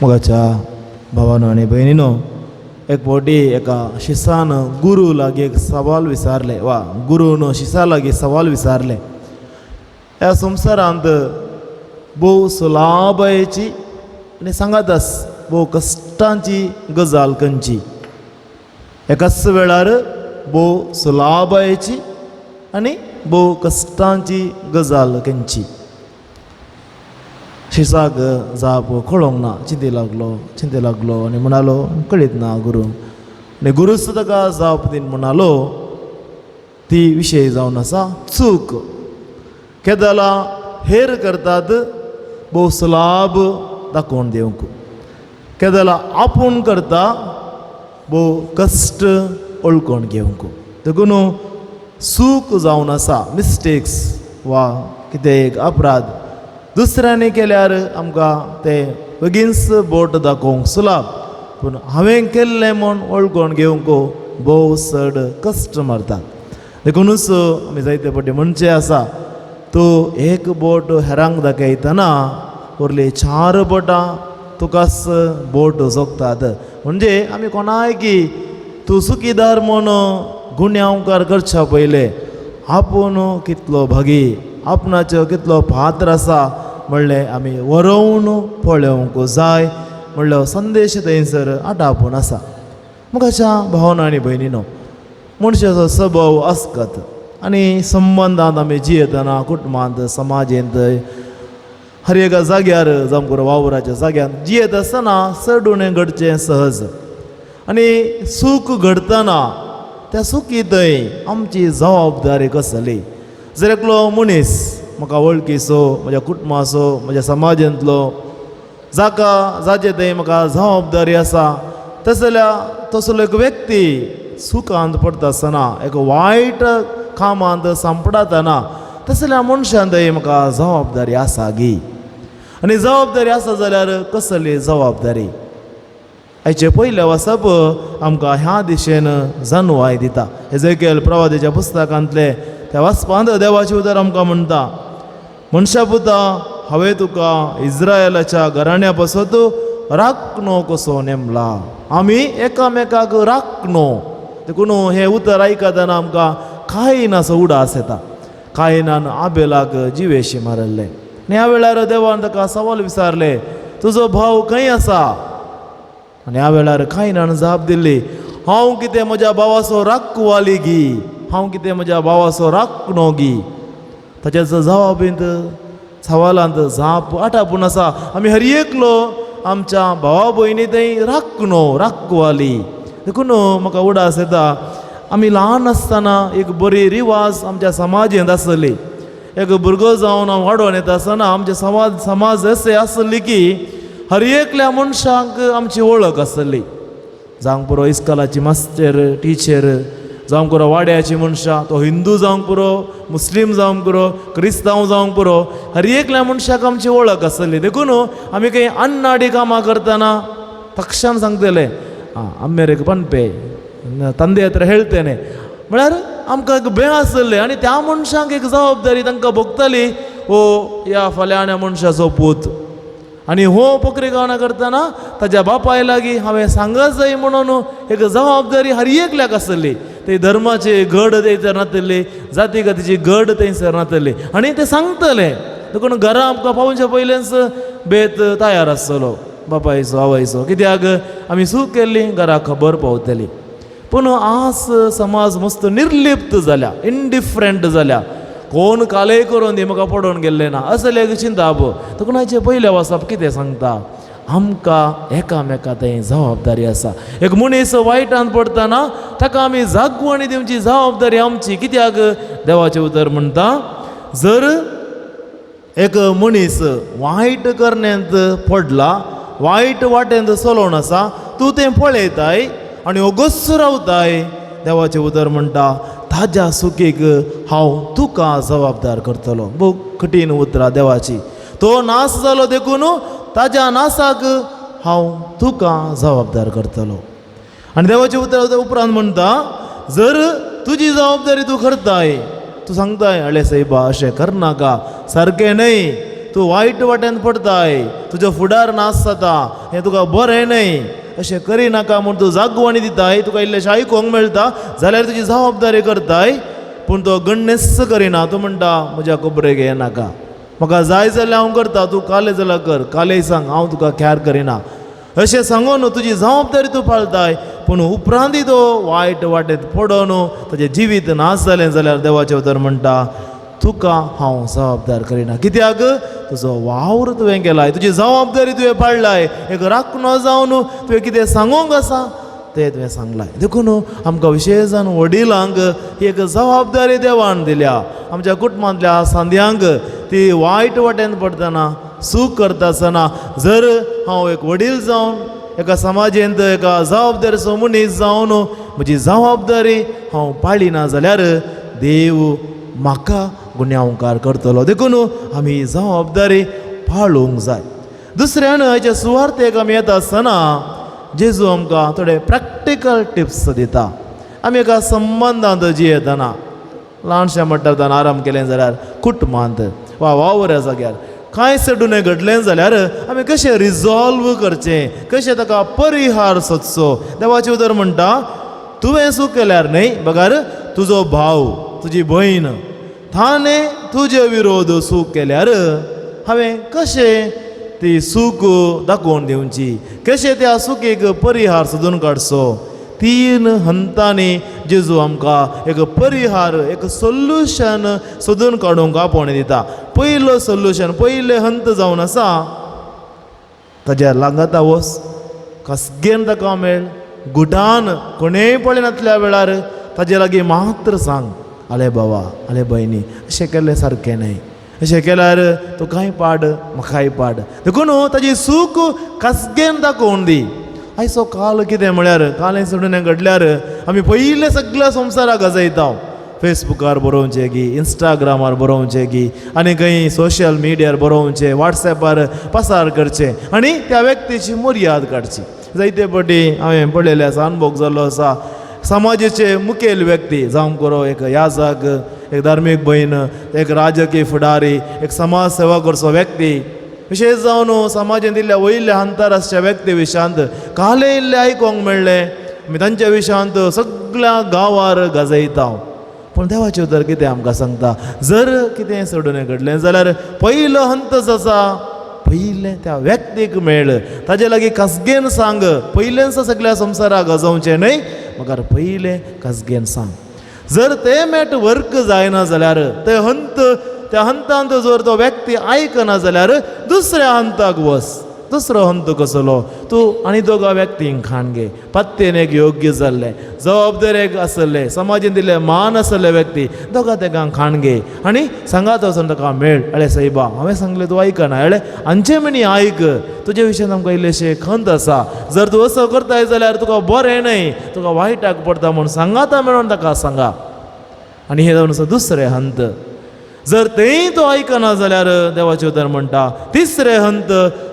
मोगाच्या भावानो आनी भयणीनो, एक फावटी एका शिसान गुरू लागीं एक सवाल विचारलें वा गुरून शिसा लागीं सवाल विचारलें, ह्या संवसारांत भोव सुलाबायेची आनी सांगातास भोव कश्टांची गजाल खंयची? एकाच वेळार भोव सुलाबायेची आनी भोव कश्टांची गजाल खंयची? शिसाक जाप कळोंक ना. चिंते लागलो, चिंते लागलो आनी म्हणालो, कळीत ना गुरू. आनी गुरूच ताका जाप दीन म्हणालो, ती विशय जावन आसा चूक. केदला हेर करतात भोव सुलाभ दाखोवन दिवंक, केदला आपूण करता भोव कश्ट वळखून घेवंक. देखून चूक जावन आसा मिस्टेक्स वा कितें एक अपराध दुसऱ्यांनी केल्यार आमकां तें बेगीनच बोट दाखोवंक सुलाभ, पूण हांवें केल्लें म्हूण वळखून घेवंक भोव चड कश्ट मारतात. देखुनूच आमी जायते फावटी म्हणचें आसा, तूं एक बोट हेरांक दाखयतना उरली चार बोटां तुकाच बोट जोगतात. म्हणजे आमी कोणाय की तूं चुकीदार म्हूण गुन्यांवकार करच्या पयलें आपूण कितलो भागी, आपणाचो कितलो पात्र आसा म्हणलें आमी वरोवन पळोवंक जाय म्हणलो संदेश थंयसर आटापून आसा. मुखाच्या भावना आनी भयणीनो, मनशाचो स्वभाव आसकत आनी संबंदांत आमी जियेतना कुटुंबांत, समाजेंत, हर एका जाग्यार जावं पुरो वावराच्या जाग्यार जियेत आसतना चड उणें घडचें सहज. आनी सूख घडटना त्या सुखी थंय आमची जबाबदारी कसली? जर एकलो मनीस म्हाका वळखीचो, म्हज्या कुटुंबाचो, म्हज्या समाजांतलो, जाका जाचे थंय म्हाका जबाबदारी आसा, तस जाल्यार तसलो एक व्यक्ती सुखांत पडटा आसतना, एक वायट कामांत सांपडतना, तस जाल्यार मनशान थंय म्हाका जबाबदारी आसा गी? आनी जबाबदारी आसा जाल्यार कसली जबाबदारी? आयचे पयलें वाचप आमकां ह्या दिशेन जानवाय दिता. एजेकेल प्रवादेच्या पुस्तकांतलें त्या वाचपांत देवाचें उतर आमकां म्हणटा, मनशा पुता, हांवें तुका इज्रायलाच्या घराण्या पासत राखणो कसो नेमला. आमी एकामेकाक राखणो. देखून हें उतर आयकतना आमकां कायनाचो उडास येता. कायनान आबेलाक जिवेशी मारिल्लें आनी ह्या वेळार देवान ताका सवाल विचारलें, तुजो भाव खंय आसा? आनी ह्या वेळार कायनान जाप दिली, हांव कितें म्हज्या भावाचो राखवाली गी? हांव कितें म्हज्या भावाचो राखणो गी? ताच्या जबाबींत सवालांत जाप आटापून आसा. आमी हर एकलो आमच्या भावा भयणी थंय राखणो, राखवाली. देखून म्हाका उडास येता, आमी ल्हान आसतना एक बरी रिवाज आमच्या समाजेंत आसली. एक भुरगो जावन हांव वाडोवन येता आसतना आमचे समाज अशें आसली की हर एकल्या मनशांक आमची वळख आसली. जावंक पुरो इस्कोलाची मास्टर, टिचर, जावंक पुरो वाड्याची मनशां, तो हिंदू जावंक पुरो, मुस्लीम जावंक पुरो, क्रिस्तांव जावंक पुरो, हर एकल्या मनशाक आमची वळख आसली. देखून आमी काही अन्नाडी कामां करतना तक्षण सांगतले, आं आम्मेरेक पनपे तंदे हत्र हेळतेने, म्हळ्यार आमकां एक भंय आसलें. आनी त्या मनशांक एक जबाबदारी तांकां भोगताली, ओ ह्या फलाण्या मनशाचो पूत आनी हो पोकरी गावना करतना ताज्या बापाय लागीं हांवें सांगत जाय म्हणून एक जबाबदारी हर एकल्याक आसली. ते धर्माचे गड थंयसर नातली, जाती गतीची गड थंयसर नातली आनी ते सांगतले. देखून घरा आमकां पावच्या पयलेंच बेत तयार आसतलो बापायचो आवयचो, कित्याक आमी चूक केल्ली घरा खबर पावतली. पूण आज समाज मस्त निर्लिप्त जाल्या, इनडिफरंट जाल्या. कोण कालय करून दी म्हाका पडोवन गेल्लें ना असलें एक चिंताप. देखून आयचें पयलें वाचप कितें सांगता, आमकां एकामेका थंय जबाबदारी आसा. एक मनीस वायटान पडटना ताका आमी जागवणी दिवची जबाबदारी आमची. कित्याक देवाचें उतर म्हणटा, जर एक मनीस वायट करण्यांत पडला, वायट वाटेंत चलोवन आसा, तूं तें पळयताय आनी ओगोच रावताय, देवाचें उतर म्हणटा ताज्या सुखीक हांव तुका जबाबदार करतलो. भोव कठीण उतरां देवाची. तो नास जालो देखून ताज्या नासाक हांव तुका जबाबदार करतलो. आनी देवाचें उतर उपरांत म्हणटा, जर तुजी जबाबदारी तूं करताय, तूं सांगताय अळे सायबा अशें करनाका, सारकें न्हय, तूं वायट वाटेन पडताय, तुजो फुडार नाश जाता, हें तुका बरें न्हय, अशें करिनाका म्हूण तूं जागवणी दिताय, तुका इल्लेशें आयकूंक मेळटा जाल्यार तुजी जबाबदारी करताय, पूण तो गण्णेच करिना. तूं म्हणटा म्हज्या खबरेक येनाका, म्हाका जाय जाल्यार हांव करता, तूं काले जाल्यार कर, कालेय सांग, हांव तुका कॅर करिना, अशें सांगून तुजी जबाबदारी तूं पाळताय. पूण उपरांतय तो वायट वाटेंत पडोन ताजें जिवीत नाश जालें जाल्यार देवाचें उतर म्हणटा तुका हांव जबाबदार करिना. कित्याक? तुजो वावर तुवें केलाय, तुजी जबाबदारी तुवें पाळ्ळाय, एक राखणो जावन तुवें कितें सांगूंक आसा तें तुवें सांगलाय. देखून आमकां विशेशान वडिलांक ही एक जबाबदारी देवान दिल्या. आमच्या कुटुंबांतल्या सांद्यांक ती वायट वाटेन पडटना, चूक करता आसतना जर हांव एक वडील जावन एका समाजेंत एका जबाबदारीचो मनीस जावन म्हजी जबाबदारी हांव पाळिना जाल्यार देव म्हाका गुन्यांवकार करतलो. देखून आमी जबाबदारी पाळूंक जाय. दुसऱ्यान हाच्या सुवार्थेक आमी येता आसतना जेजू आमकां थोडे प्रॅक्टिकल टिप्स दिता. आमी एका संबंदांत जियेतना ल्हानशें म्हणटा ताणें आराम केलें जाल्यार कुटुंबांत वा वावऱ्या जाग्यार कांय सडून घडलें जाल्यार आमी कशें रिजॉल्व करचें, कशें ताका परिहार सोदचो. देवाचें उतर म्हणटा तुवें चूक केल्यार न्हय बगर तुजो भाव तुजी भयण ताणें तुजे विरोध चूक केल्यार हांवें कशें ती चूक दाखोवन दिवची, कशें त्या चुकीक परिहार सोदून काडचो. तीन हंतांनी जेजू आमकां एक परिहार, एक सोल्युशन सोदून काडूंक आपोवणें दिता. पयलो सोल्युशन, पयलें हंत जावन आसा ताज्या लागता वच, खासगेन ताका मेळ, गुटान कोणेय पळयनातल्या वेळार ताजे लागीं मात्र सांग, आले बाबा आले भयणी अशें केल्लें सारकें न्हय, अशें केल्यार तुकाय पाड म्हाकाय पाड. देखून ताजी चूक खासगेन दाखोवन दी. आयचो काल कितें म्हळ्यार कालें सोडून घडल्यार आमी पयलें सगळ्या संवसाराक गाजयता. फेसबुकार बरोवचें की इंस्टाग्रामार बरोवचें की आनी खंय सोशल मिडियार बरोवचें, वॉट्सॅपार पसार करचें आनी त्या व्यक्तीची मर्याद काडची. जायते फावटी हांवें पळयलें आसा, अनुभव जाल्लो आसा. समाजाचे मुखेल व्यक्ती जावं करो एक याजक, एक धार्मीक भयण, एक राजकीय फुडारी, एक समाज सेवा करचो व्यक्ती, विशेश जावन समाजांत इल्ल्या वयल्या हंतार आसच्या व्यक्ती विशयांत काले इल्लें आयकूंक मेळ्ळें, आमी तांच्या विशयांत सगळ्या गांवार गाजयता. पूण देवाचें उतर कितें आमकां सांगता, जर कितें सोडून घडलें जाल्यार पयलो हंत आसा पयलें त्या व्यक्तीक मेळ, ताजे लागीं खासगेन सांग. पयलेंच सगळ्या संवसाराक गाजोवचें न्हय, मगर पयलें खासगेन सांग. जर तें मेट वर्क जायना जाल्यार ते हंत, त्या हंतांत जर तो व्यक्ती आयकना जाल्यार दुसऱ्या हंताक वच. दुसरो हंत कसलो, तूं आनी दोगा व्यक्तींक खाण घे, पत्तेन एक योग्य जाल्लें, जबाबदारेक आसले, समाजेन दिल्ले मान आसले व्यक्ती, दोगा तेगांक खाण घे आनी सांगात वचून ताका मेळ, अळे सायबा हांवें सांगलें तूं आयकना, अळे हांचे म्हणी आयक, तुजे विशयान आमकां इल्लेशें खंत आसा, जर तूं असो करताय जाल्यार तुका बरें न्हय, तुका वायटाक पडटा म्हूण सांगाता मेळोन ताका सांगा. आनी हें जावन आसा दुसरें हंत. जर तेंय तो आयकना जाल्यार देवाचें उतर म्हणटा तिसरें हंत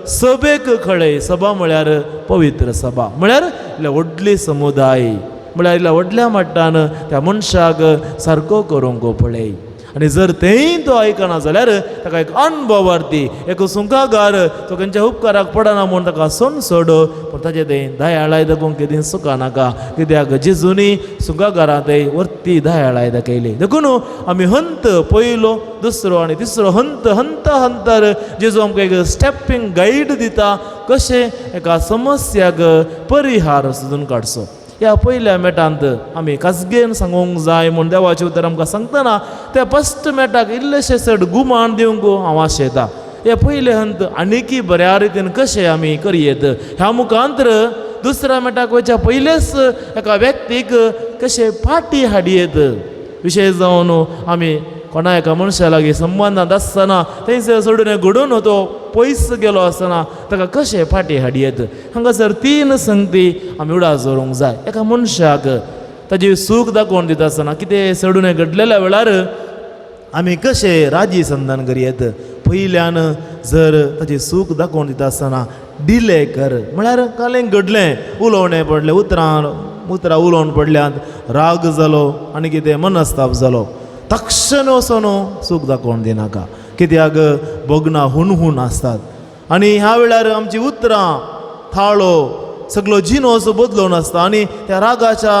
सभेक खळय. सभा म्हळ्यार पवित्र सभा, म्हळ्यार इल्ले व्हडली समुदाय, म्हळ्यार इल्ल्या व्हडल्या मट्टान त्या मनशाक सारको करूंक पळय. आनी जर तेंय तो आयकना जाल्यार ताका एक अनभवार्थी, एक सुंकागार, तो खंयच्या उपकाराक पडना म्हूण ताका सोन सोड, पूण ताजें तें दयाळाय दाखोवंक केदीं सुका नाका, कित्याक जेजूनी सुंकागारां ते वरती दयाळाय दाखयली. देखून आमी हंत पयलो, दुसरो आनी तिसरो हंत, हंत हंतार जेजू आमकां एक स्टेपींग गायड दिता कशें एका समस्याक परिहार सोदून काडचो. ह्या पयल्या मेटांत आमी खासगेन सांगूंक जाय म्हूण देवाचें उतर आमकां सांगतना त्या फस्ट मेटाक इल्लेशें चड गुमान दिवंक हांव आशेता. हे पयले हंत आनीकय बऱ्या रितीन कशें आमी करयेत ह्या मुखांतर दुसऱ्या मेटाक वयच्या पयलेच एका व्यक्तीक कशें फाटी हाडयेत. विशेश जावन आमी कोणा एका मनशा लागीं संबंदांत आसतना थंयसर सोडून घडून तो पयस गेलो आसतना ताका कशें फाटी हाडयेत. हांगासर तीन संगती आमी उडास दवरूंक जाय. एका मनशाक ताजी सूख दाखोवन दिता आसतना कितें सोडून घडलेल्या वेळार आमी कशें राजी संधान करयेत. पयल्यान जर ताजी सूख दाखोवन दिता आसतना डिले कर, म्हळ्यार कालें घडलें, उलोवणें पडलें, उतरां उलोवन पडल्यांत, राग जालो आनी कितें मनस्ताप जालो, तक्षण वचोन सूख दाखोवन दिनाका. कित्याक भोगणां हून हून आसतात आनी ह्या वेळार आमची उतरां थाळो सगळो जिनोस बदलून आसता आनी त्या रागाच्या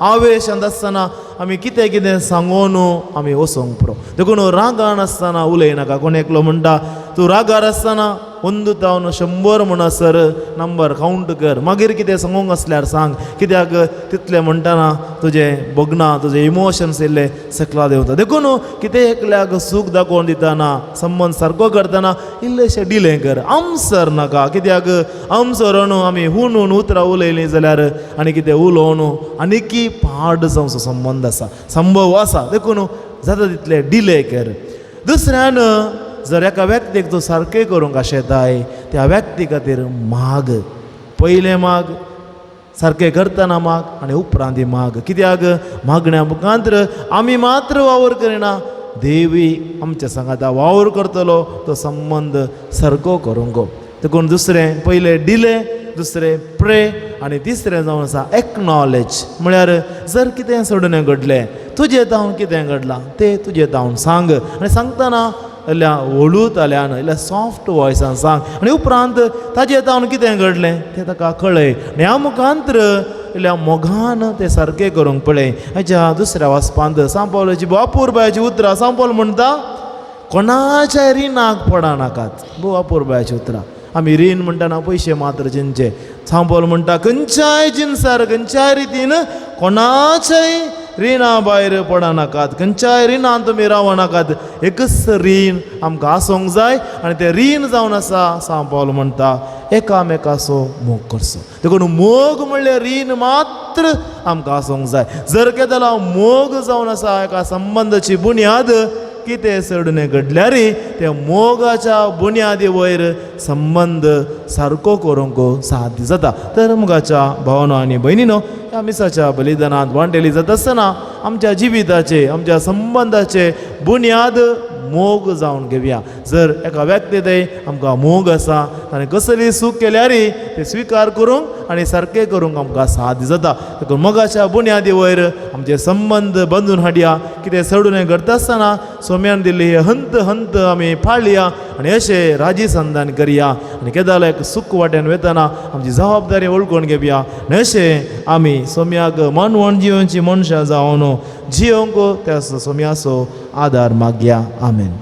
आवेशांत आसतना आमी कितें कितें सांगून आमी वचोंक पुरो. देखून रागान आसतना उलयनाका. कोण एकलो म्हणटा तूं रागार आसतना 1 जावन 100 म्हणसर नंबर कावंट कर, मागीर कितें सांगूंक आसल्यार सांग, कित्याक तितलें म्हणटना तुजें भोगणां तुजें इमोशन्स येयल्ले सकला देंवता. देखून कितें एकल्याक सूख दाखोवन दितना संबंद सारको करतना इल्लेशें डिले कर, आमसर नाका, कित्याक आमसर न्हू आमी हून हून उतरां उलयलीं जाल्यार आनी कितें उलोवन आनीकी पाड जावचो संबंद आसा, संभव आसा. देखून जाता तितलें डिले कर. दुसऱ्यान जर एका व्यक्तीक तूं सारकें करूंक आशेताय त्या व्यक्ती खातीर माग, पयलें माग, सारकें करतना माग आनी उपरांत माग, कित्याक मागण्या मुखांत्र आमी मात्र वावर करिना, देवी आमच्या सांगाता वावर करतलो तो संबंद सारको करूंक. देखून दुसरें पयलें डिले, दुसरें प्रे आनी तिसरें जावन आसा एक्नॉलेज, म्हळ्यार जर कितें सोडून घडलें तुजें जावन कितें घडलां तें तुजें जावन सांग आनी सांगतना इल्ल्या हळूत आल्यान इल्ल्या सॉफ्ट वॉयसान सांग आनी उपरांत ताजें जावन कितें घडलें तें ताका कळय आनी ह्या मुखांत्र इल्ल्या मोगान तें सारकें करूंक पळय. हाच्या दुसऱ्या वाचपांत सांपावलाची अपुरबायेची उतरां सांपावल म्हणटा कोणाच्या रिणाक पडनाकात. भोव अपुरबायेची उतरां. आमी रीण म्हणटना पयशे मात्र चिंतचे. सांपावल म्हणटा खंयच्याय जिनसार खंयच्याय रितीन कोणाच्याय रिणा भायर पडनाकात, खंयच्याय रिणान तुमी रावनाकात. एकच रीण आमकां आसूंक जाय आनी तें रीण जावन आसा सांपावल म्हणटा एकामेकाचो मोग करचो. देखून मोग म्हणल्यार रीण मात्र आमकां आसूंक जाय. जर केदलो मोग जावन आसा एका संबंदाची बुन्याद कितें चडणे घडल्यार त्या मोगाच्या बुन्यादी वयर संबंद सारको करूंक साध्य जाता. तर मोगाच्या भावनो आनी भयणीनो ह्या मिसाच्या बलिदानांत वांटेली जाता आसतना आमच्या जिविताचे आमच्या संबंदाचे बुन्याद मोग जावन घेवया. जर एका व्यक्ती थंय आमकां मोग आसा ताणें कसली चूक केल्यार ते स्विकार करूंक आनी सारकें करूंक आमकां साध्य जाता. देखून मोगाच्या बुन्यादी वयर आमचे संबंद बांदून हाडया. कितें चडून घडटा आसतना सोम्यान दिल्ली हंत हंत आमी पाळया आनी अशें राजी संधान करया आनी केदालो एक सूख वाट्यान वतना आमची जबाबदारी वळखून घेवया आनी अशें आमी सोम्याक मानवण जियोवची मनशां जावन जियोवंक त्या सोम्याचो आदार मागया. आमेन.